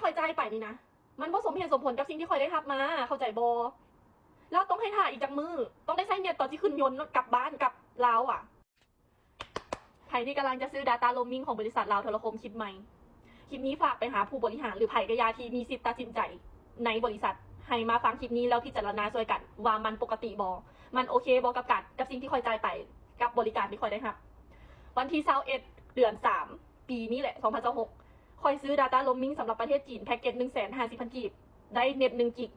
ຂ້ອຍຈ່າຍໄປນີ້ນະ ມັນບໍ່ສົມເຫດສົມຜົນກັບສິ່ງທີ່ຂ້ອຍໄດ້ຮັບມາ ເຂົ້າໃຈບໍ່? ແລ້ວຕ້ອງໃຫ້ຖ້າອີກຈັກມື້ ຕ້ອງໄດ້ໃຊ້ເນັດຕອນທີ່ຂຶ້ນຍົນກັບບ້ານກັບລາວອະ. ໃຜທີ່ກຳລັງຈະຊື້ data roaming ຂອງບໍລິສັດລາວໂທລະຄົມ ຄລິບໃໝ່ ຄລິບນີ້ຝາກໄປຫາຜູ້ບໍລິຫານ ຫຼື ໃຜກະຢ່າທີ່ມີສິດຕັດສິນໃຈໃນບໍລິສັດ ໃຫ້ມາຟັງຄລິບນີ້ແລ້ວພິຈາລະນາຊ່ວຍກັນວ່າມັນປົກກະຕິບໍ່? ມັນໂອເຄບໍ່ກັບການ ກັບສິ່ງທີ່ຂ້ອຍຈ່າຍໄປ ກັບບໍລິການທີ່ຂ້ອຍໄດ້ຮັບ? ວັນທີຊາວເອັດ ເດືອນສາມ ປີນີ້ແຫຼະ ສອງພັນຊາວຫົກ ຂ້ອຍຊື້ data roaming ສຳລັບປະເທດຈີນ ແພັກເກັດໜຶ່ງແສນຫ້າສິບພັນກີບ ໄດ້ເນັດໜຶ່ງກິກ.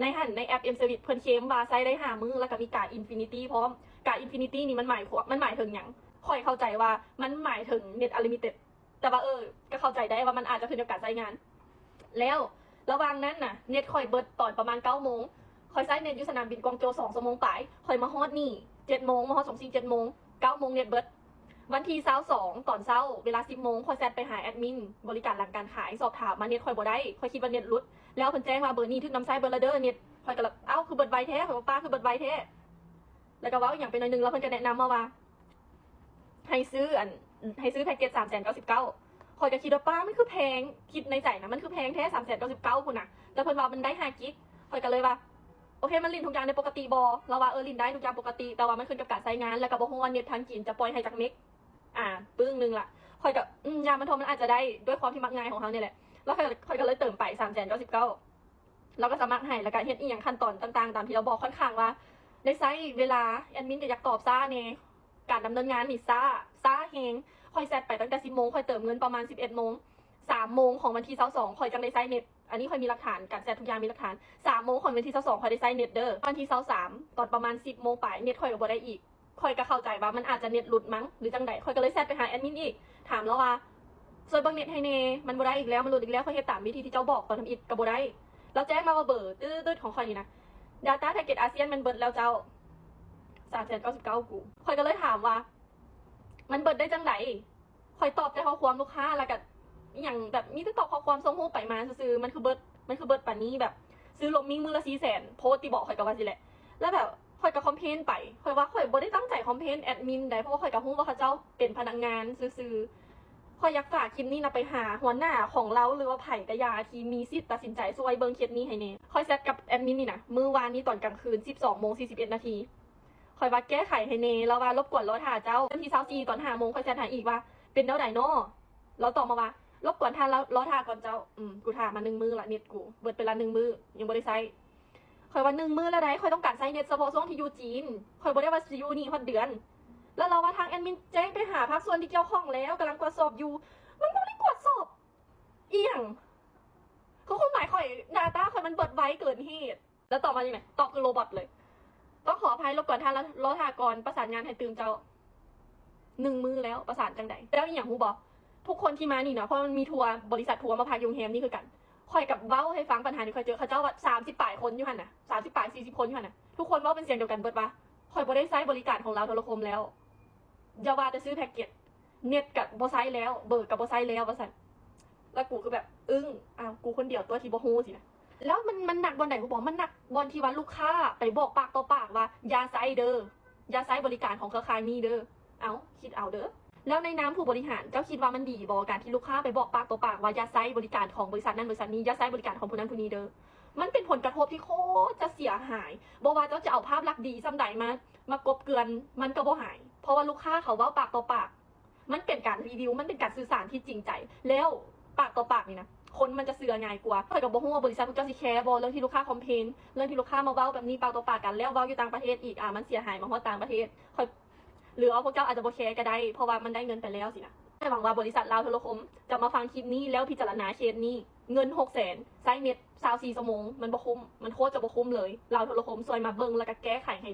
ໃນຫັ້ນ ໃນແອັບ M-Service ເພິ່ນເຄມວ່າໃຊ້ໄດ້ຫ້າມື້ ແລ້ວກະມີການ Infinity ພ້ອມ. ການ Infinity ນີ້ມັນໝາຍຄວາມ ມັນໝາຍເຖິງຫຍັງ? ຂ້ອຍເຂົ້າໃຈວ່າມັນໝາຍເຖິງເນັດ unlimited ແຕ່ວ່າ ເອີ ກະເຂົ້າໃຈໄດ້ວ່າມັນອາດຈະຂຶ້ນກັບການໃຊ້ງານ. ແລ້ວລະຫວ່າງນັ້ນນະ ເນັດຂ້ອຍເບິດຕອນປະມານເກົ້າໂມງ. ຂ້ອຍໃຊ້ເນັດຢູ່ສະໜາມບິນກວາງໂຈສອງຊົ່ວໂມງປາຍ. ຂ້ອຍມາຮອດນີ້ເຈັດໂມງ ມາຮອດສວງຊີເຈັດໂມງ ເກົ້າໂມງເນັດເບິດ. ວັນທີຊາວສອງ ຕອນເຊົ້າເວລາສິບໂມງ ຂ້ອຍແຊັດໄປຫາແອັດມິນບໍລິການຫຼັງການຂາຍ ສອບຖາມວ່າເນັດຂ້ອຍບໍ່ໄດ້ ຂ້ອຍຄິດວ່າເນັດຫຼຸດ ແລ້ວເພິ່ນແຈ້ງວ່າເບີນີ້ຖືກນຳໃຊ້ເບິດລະເດີ ເນັດ. ຂ້ອຍກະແບບ ເອົ້າ ຄືເບິດໄວແທ້ ຂ້ອຍວ່າປ້າ ຄືເບິດໄວແທ້ ແລ້ວກະເວົ້າອີ່ຫຍັງໄປໜ້ອຍໜຶ່ງ ແລ້ວເພິ່ນກະແນະນຳມາວ່າ ໃຫ້ຊື້ອັນ ໃຫ້ຊື້ແພັກເກັດສາມແສນເກົ້າສິບເກົ້າ. ຂ້ອຍກະຄິດວ່າ ປ້າ ມັນຄືແພງ ຄິດໃນໃຈນະ ມັນຄືແພງແທ້ ສາມແສນເກົ້າສິບເກົ້າພຸ້ນນະ ແລ້ວເພິ່ນວ່າມັນໄດ້ຫ້າກິກ. ຂ້ອຍກະເລີຍວ່າ ໂອເຄ ມັນຫຼິ້ນທຸກຢ່າງໄດ້ປົກກະຕິບໍ່? ລາວວ່າ ເອີ ຫຼິ້ນໄດ້ທຸກຢ່າງປົກກະຕິ ແຕ່ວ່າມັນຂຶ້ນກັບການໃຊ້ງານ ແລ້ວກະບໍ່ຮູ້ວ່າເນັດທາງຈີນຈະປ່ອຍໃຫ້ຈັກເມັກ. ອາ ປຶ້ງໜຶ່ງລະ ຂ້ອຍກະ ອືມ ຢ່າມັນເຖາະ ມັນອາດຈະໄດ້ ດ້ວຍຄວາມທີ່ມັກງ່າຍຂອງເຮົານີ້ແຫຼະ. ແລ້ວຂ້ອຍ ຂ້ອຍກະເລີຍເຕີມໄປສາມແສນເກົ້າສິບເກົ້າ ລາວກະສະໝັກໃຫ້ ແລ້ວກະເຮັດອີ່ຫຍັງຂັ້ນຕອນຕ່າງໆຕາມທີ່ລາວບອກ. ຄ່ອນຂ້າງວ່າໄດ້ໃຊ້ເວລາ ແອັດມິນກະຢາກຕອບຊ້າແດ່ ການດຳເນີນງານນີ້ຊ້າ ຊ້າແຮງ. ຂ້ອຍແຊັດໄປຕັ້ງແຕ່ສິບໂມງ ຂ້ອຍເຕີມເງິນປະມານສິບເອັດໂມງ ສາມໂມງຂອງວັນທີຊາວສອງ ຂ້ອຍຈັ່ງໄດ້ໃຊ້ເນັດ. ອັນນີ້ຂ້ອຍມີຫຼັກຖານ ການແຊັດທຸກຢ່າງມີຫຼັກຖານ. ສາມໂມງຂອງວັນທີຊາວສອງ ຂ້ອຍໄດ້ໃຊ້ເນັດເດີ. ວັນທີຊາວສາມ ຕອນປະມານສິບໂມງປາຍ ເນັດຂ້ອຍກະບໍ່ໄດ້ອີກ. ຂ້ອຍກະເຂົ້າໃຈວ່າມັນອາດຈະເນັດຫຼຸດມັງ ຫຼືຈັ່ງໃດ. ຂ້ອຍກະເລີຍແຊັດໄປຫາແອັດມິນອີກ ຖາມລາວວ່າ ຊ່ວຍເບິ່ງເນັດໃຫ້ແດ່ ມັນບໍ່ໄດ້ອີກແລ້ວ ມັນຫຼຸດອີກແລ້ວ. ຂ້ອຍເຮັດຕາມວິທີທີ່ເຈົ້າບອກຕອນທຳອິດກະບໍ່ໄດ້. ລາວແຈ້ງມາວ່າເບີຕຶດໆຂອງຂ້ອຍນີ້ນະ data package ອາຊຽນມັນເບິດແລ້ວເຈົ້າ ສາມແສນເກົ້າສິບເກົ້າ ກູ. ຂ້ອຍກະເລີຍຖາມວ່າ ມັນເບິດໄດ້ຈັ່ງໃດ? ຂ້ອຍຕອບແຕ່ຂໍ້ຄວາມລູກຄ້າ ແລ້ວກະອີ່ຫຍັງແບບ ມີແຕ່ຕອບຂໍ້ຄວາມ ສົ່ງຮູບໄປມາຊື່ໆ. ມັນຄືເບິດ ມັນຄືເບິດປານນີ້ ແບບຊື້ roaming ມື້ລະສີ່ແສນ ໂພດຕິບໍ ຂ້ອຍກະວ່າຊີ້ແຫຼະ. ແລ້ວແບບ ຂ້ອຍກະຄອມເພນໄປ ຂ້ອຍວ່າຂ້ອຍບໍ່ໄດ້ຕັ້ງໃຈຄອມເພນແອັດມິນໃດ ເພາະວ່າຂ້ອຍກະຮູ້ວ່າເຂົາເຈົ້າເປັນພະນັກງານຊື່ໆ. ຂ້ອຍຢາກຝາກຄລິບນີ້ນະໄປຫາຫົວໜ້າຂອງລາວ ຫຼືວ່າໃຜກະຢ່າທີ່ມີສິດຕັດສິນໃຈ ຊ່ວຍເບິ່ງເຄສນີ້ໃຫ້ແດ່. ຂ້ອຍແຊັດກັບແອັດມິນນີ້ນະ ມື້ວານນີ້ຕອນກາງຄືນ ສິບສອງໂມງສີ່ສິບເອັດນາທີ ຂ້ອຍວ່າແກ້ໄຂໃຫ້ແດ່ ລາວວ່າລົບກວນລໍຖ້າເຈົ້າ. ວັນທີຊາວສີ່ ຕອນຫ້າໂມງ ຂ້ອຍແຊັດຫາອີກວ່າ ເປັນແນວໃດນໍ? ລາວຕອບມາວ່າ ລົບກວນທ່ານລາວ ລໍຖ້າກ່ອນເຈົ້າ. ອືມ ກູຖ້າມາໜຶ່ງມື້ລະ ເນັດກູເບິດໄປລະໜຶ່ງມື້ ຍັງບໍ່ໄດ້ໃຊ້. ຂ້ອຍວ່າໜຶ່ງມື້ລະໃດ ຂ້ອຍຕ້ອງການໃຊ້ເນັດສະເພາະຊ່ວງທີ່ຢູ່ຈີນ ຂ້ອຍບໍ່ໄດ້ວ່າຊິຢູ່ນີ້ຮອດເດືອນ. ແລ້ວລາວວ່າທາງແອັດມິນແຈ້ງໄປຫາພາກສ່ວນທີ່ກ່ຽວຂ້ອງແລ້ວ ກຳລັງກວດສອບຢູ່. ມັນບໍ່ໄດ້ກວດສອບອີ່ຫຍັງ ຄືຄວາມໝາຍຂ້ອຍ data ຂ້ອຍມັນເບິດໄວເກີນເຫດ. ແລ້ວຕອບມາຈັ່ງໃດ? ຕອບຄືໂຣບອດເລີຍ ຕ້ອງຂໍອະໄພ ລົບກວນທ່ານລໍຖ້າກ່ອນ ປະສານງານໃຫ້ຕື່ມເຈົ້າ. ໜຶ່ງມື້ແລ້ວ ປະສານຈັ່ງໃດ? ແລ້ວອີ່ຫຍັງຮູ້ບໍ່? ທຸກຄົນທີ່ມານີ້ນະ ເພາະມັນມີທົວ ບໍລິສັດທົວມາພັກຢູ່ໂຮງແຮມນີ້ຄືກັນ. ຂ້ອຍກະເວົ້າໃຫ້ຟັງ ບັນຫາທີ່ຂ້ອຍເຈີ ເຂົາເຈົ້າວ່າສາມສິບປາຍຄົນຢູ່ຫັ້ນນະ ສາມສິບປາຍ ສີ່ສິບຄົນຢູ່ຫັ້ນນະ. ທຸກຄົນເວົ້າເປັນສຽງດຽວກັນເບິດວ່າ ຂ້ອຍບໍ່ໄດ້ໃຊ້ບໍລິການຂອງລາວໂທລະຄົມແລ້ວ ຢ່າວ່າແຕ່ຊື້ແພັກເກັດ ເນັດກະບໍ່ໃຊ້ແລ້ວ ເບີກະບໍ່ໃຊ້ແລ້ວ ວ່າຊັ້ນ. ແລ້ວກູຄືແບບອຶ້ງ ອ້າວ ກູຄົນດຽວຕົວະທີ່ບໍ່ຮູ້ຊີ້ນະ. ແລ້ວມັນ ມັນໜັກບ່ອນໃດຮູ້ບໍ່? ມັນໜັກບ່ອນທີ່ວ່າລູກຄ້າໄປບອກປາກຕໍ່ປາກວ່າ ຢ່າໃຊ້ເດີ ຢ່າໃຊ້ບໍລິການຂອງເຄືອຂ່າຍນີ້ເດີ. ເອົ້າ ຄິດເອົາເດີ. ແລ້ວໃນນາມຜູ້ບໍລິຫານ ເຈົ້າຄິດວ່າມັນດີບໍ່ ການທີ່ລູກຄ້າໄປບອກປາກຕໍ່ປາກວ່າ ຢ່າໃຊ້ບໍລິການຂອງບໍລິສັດນັ້ນບໍລິສັດນີ້ ຢ່າໃຊ້ບໍລິການຂອງຜູ້ນັ້ນຜູ້ນີ້ເດີ? ມັນເປັນຜົນກະທົບທີ່ໂຄດຈະເສຍຫາຍ ບໍ່ວ່າເຈົ້າຈະເອົາພາບລັກດີສ່ຳໃດມາ ມາກົບເກື່ອນ ມັນກະບໍ່ຫາຍ ເພາະວ່າລູກຄ້າເຂົາເວົ້າປາກຕໍ່ປາກ. ມັນເປັນການຣີວິວ ມັນເປັນການສື່ສານທີ່ຈິງໃຈ ແລ້ວປາກຕໍ່ປາກນີ້ນະ ຄົນມັນຈະເຊື່ອງ່າຍກວ່າ. ຂ້ອຍກະບໍ່ຮູ້ວ່າບໍລິສັດພວກເຈົ້າຊິແຄບໍ່ ເລື່ອງທີ່ລູກຄ້າຄອມເພນ ເລື່ອງທີ່ລູກຄ້າມາເວົ້າແບບນີ້ປາກຕໍ່ປາກກັນ ແລ້ວເວົ້າຢູ່ຕ່າງປະເທດອີກ ອາ ມັນເສຍຫາຍມາຮອດຕ່າງປະເທດ. ຂ້ອຍ ຫຼືວ່າພວກເຈົ້າອາດຈະບໍ່ແຄກະໄດ້ ເພາະວ່າມັນໄດ້ເງິນໄປແລ້ວຊີ້ນະ. ແຕ່ຫວັງວ່າບໍລິສັດລາວໂທລະຄົມຈະມາຟັງຄລິບນີ້ ແລ້ວພິຈາລະນາເຄສນີ້. ເງິນຫົກແສນ ໃຊ້ເນັດຊາວສີ່ຊົ່ວໂມງ ມັນບໍ່ຄຸ້ມ ມັນໂຄດຈະບໍ່ຄຸ້ມເລີຍ. ລາວໂທລະຄົມ ຊ່ວຍມາເບິ່ງ ແລ້ວກະແກ້ໄຂໃຫ້